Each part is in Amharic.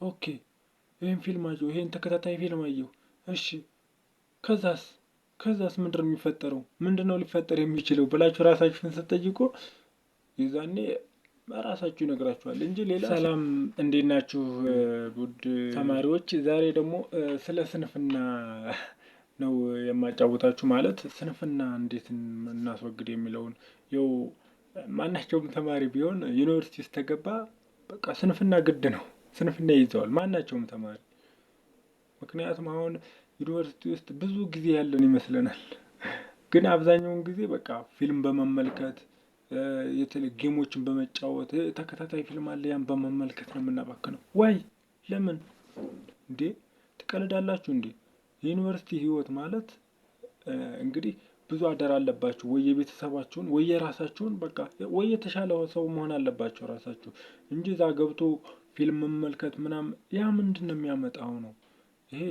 Okay፣ ይሄን ፊልም አየሁ፣ ይሄን ተከታታይ ፊልም አየሁ። እሺ፣ ከዛስ ከዛስ ምንድነው የሚፈጠረው? ምንድነው ሊፈጠር የሚችለው ብላችሁ ራሳችሁን ስትጠይቁ የዛኔ ራሳችሁ ይነግራችኋል እንጂ ሌላ። ሰላም፣ እንዴት ናችሁ ውድ ተማሪዎች? ዛሬ ደግሞ ስለ ስንፍና ነው የማጫወታችሁ። ማለት ስንፍና እንዴት እናስወግድ የሚለውን። ያው ማናቸውም ተማሪ ቢሆን ዩኒቨርሲቲ ስተገባ በቃ ስንፍና ግድ ነው። ስንፍና ይይዘዋል ማናቸውም ተማሪ። ምክንያቱም አሁን ዩኒቨርሲቲ ውስጥ ብዙ ጊዜ ያለን ይመስለናል። ግን አብዛኛውን ጊዜ በቃ ፊልም በመመልከት፣ የተለያዩ game ኦችን በመጫወት፣ ተከታታይ ፊልም አለ፣ ያን በመመልከት ነው የምናባክነው። Why? ለምን እንዴ? ትቀልዳላችሁ እንዴ? የዩኒቨርሲቲ ህይወት ማለት እንግዲህ ብዙ አደራ አለባችሁ። ወይ የቤተሰባችሁን ወይ የራሳችሁን፣ በቃ ወይ የተሻለ ሰው መሆን አለባችሁ ራሳችሁ እንጂ እዛ ገብቶ ፊልም መመልከት ምናምን ያ ምንድን ነው የሚያመጣው ነው። ይሄ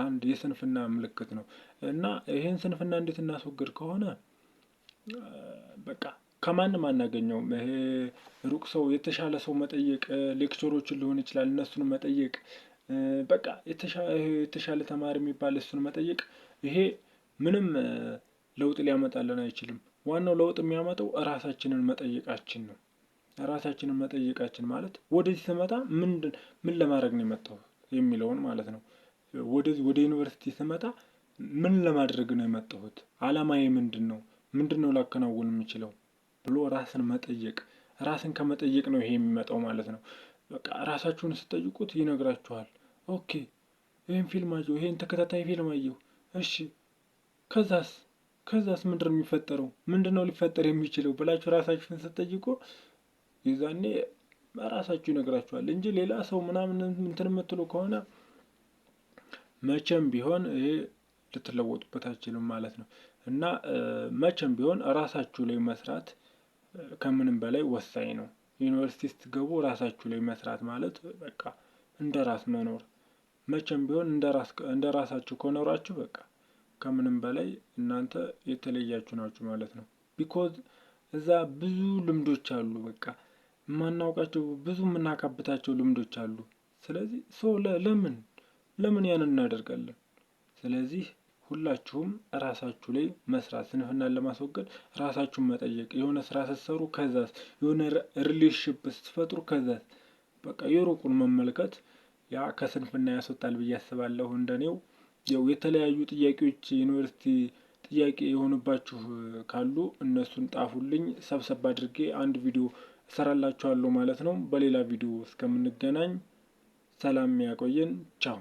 አንድ የስንፍና ምልክት ነው። እና ይሄን ስንፍና እንዴት እናስወግድ ከሆነ በቃ ከማንም አናገኘውም። ይሄ ሩቅ ሰው፣ የተሻለ ሰው መጠየቅ፣ lecturer ኦችን ሊሆን ይችላል፣ እነሱን መጠየቅ፣ በቃ የተሻለ ተማሪ የሚባል እሱን መጠየቅ፣ ይሄ ምንም ለውጥ ሊያመጣልን አይችልም። ዋናው ለውጥ የሚያመጣው ራሳችንን መጠየቃችን ነው። ራሳችንን መጠየቃችን ማለት ወደዚህ ስመጣ ምንድን ምን ለማድረግ ነው የመጣሁት የሚለውን ማለት ነው። ወደዚህ ወደ ዩኒቨርሲቲ ስመጣ ምን ለማድረግ ነው የመጣሁት? አላማዬ ምንድን ነው? ምንድነው ላከናውን የምችለው ብሎ ራስን መጠየቅ። ራስን ከመጠየቅ ነው ይሄ የሚመጣው ማለት ነው። በቃ ራሳችሁን ስትጠይቁት ይነግራችኋል። Okay፣ ይሄን ፊልም አየሁ፣ ይሄን ተከታታይ ፊልም አየሁ። እሺ፣ ከዛስ ከዛስ ምንድነው የሚፈጠረው? ምንድነው ሊፈጠር የሚችለው ብላችሁ ራሳችሁን ስትጠይቁ የዛኔ ራሳችሁ ይነግራችኋል እንጂ ሌላ ሰው ምናምን እንትን የምትሉ ከሆነ መቼም ቢሆን ይሄ ልትለወጡበት አትችሉም ማለት ነው። እና መቼም ቢሆን ራሳችሁ ላይ መስራት ከምንም በላይ ወሳኝ ነው። ዩኒቨርሲቲ ስትገቡ ራሳችሁ ላይ መስራት ማለት በቃ እንደ ራስ መኖር። መቼም ቢሆን እንደ ራሳችሁ ከኖራችሁ በቃ ከምንም በላይ እናንተ የተለያችሁ ናችሁ ማለት ነው። Because እዛ ብዙ ልምዶች አሉ፣ በቃ የማናውቃቸው ብዙ የምናካብታቸው ልምዶች አሉ። ስለዚህ so ለምን ለምን ያን እናደርጋለን? ስለዚህ ሁላችሁም ራሳችሁ ላይ መስራት፣ ስንፍናን ለማስወገድ ራሳችሁን መጠየቅ፣ የሆነ ስራ ስትሰሩ ከዛስ፣ የሆነ relationship ስትፈጥሩ ከዛስ፣ በቃ የሩቁን መመልከት ያ ከስንፍና ያስወጣል ብዬ አስባለሁ። እንደኔው ያው የተለያዩ ጥያቄዎች፣ ዩኒቨርሲቲ ጥያቄ የሆኑባችሁ ካሉ እነሱን ጻፉልኝ፣ ሰብሰብ አድርጌ አንድ ቪዲዮ እሰራላችኋለሁ ማለት ነው። በሌላ ቪዲዮ እስከምንገናኝ ሰላም ያቆየን። ቻው።